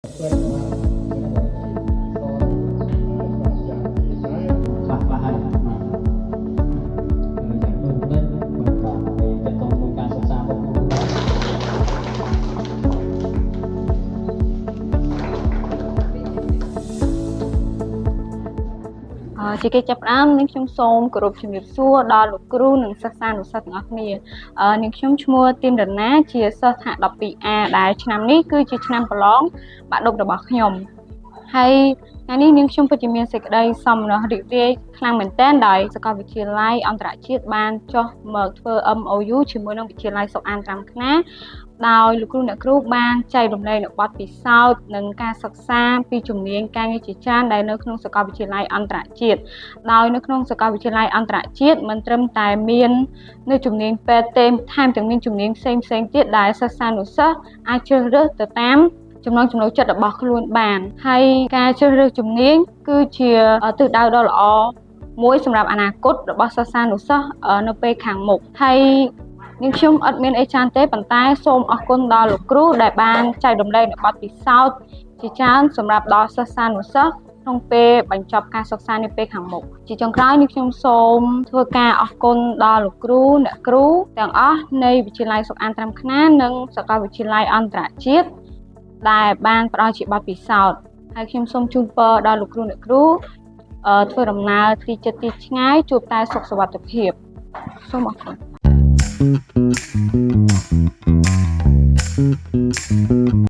ខ្លះខ្លះហើយបាទយ៉ាងដូចម្ដេចបាទហើយតកតងមួយការសិក្សារបស់គ្រូ ជាកិច្ចចាប់ផ្ដើមនាងខ្ញុំសូមគោរពជំរាបសួរដល់លោកគ្រូនិងសិស្សានុសិស្សទាំងអស់គ្នានាងខ្ញុំឈ្មោះទីមរណាជាសិស្សថ្នាក់ 12A ដែលឆ្នាំនេះគឺជាឆ្នាំប្រឡងបាក់ឌុបរបស់ខ្ញុំហើយថ្ងៃនេះនាងខ្ញុំពិតជាមានសេចក្តីសោមនស្សរីករាយខ្លាំងមែនទែនដោយសាកលវិទ្យាល័យអន្តរជាតិបានចុះមកធ្វើ MOU ជាមួយនឹងវិទ្យាល័យសុកអានត្រាំខ្នាដោយលោកគ្រូអ្នកគ្រូបានចែករំលែកនូវបទពិសោធន៍និងការសិក្សាពីជំនាញការងារជាច្រើនដែលនៅក្នុងសាកលវិទ្យាល័យអន្តរជាតិដោយនៅក្នុងសាកលវិទ្យាល័យអន្តរជាតិមិនត្រឹមតែមាននៅជំនាញពេទ្យទេថែមទាំងមានជំនាញផ្សេងផ្សេងៗទៀតដែលសិស្សានុសិស្សអាចជ្រើសរើសទៅតាមចំណង់ចំណូលចិត្តរបស់ខ្លួនបានហើយការជ្រើសរើសជំនាញគឺជាទិសដៅដ៏ល្អមួយសម្រាប់អនាគតរបស់សិស្សានុសិស្សនៅពេលខាងមុខហើយនាងខ្ញុំអត់មានអីច្រើនទេប៉ុន្តែសូមអរគុណដល់លោកគ្រូដែលបានចែករំលែកនូវបទពិសោធន៍ជាច្រើនសម្រាប់ដល់សិស្សានុសិស្សក្នុងពេលបញ្ចប់ការសិក្សានាពេលខាងមុខជាចុងក្រោយនេះខ្ញុំសូមធ្វើការអរគុណដល់លោកគ្រូអ្នកគ្រូទាំងអស់នៃវិទ្យាល័យសុកអានត្រាំខ្នានិងសាកលវិទ្យាល័យអន្តរជាតិដែលបានផ្ដល់ជាបទពិសោធន៍ហើយខ្ញុំសូមជូនពរដល់លោកគ្រូអ្នកគ្រូធ្វើដំណើរទីជិតទីឆ្ងាយជួបតែសុខសុវត្ថិភាពសូមអរគុណ។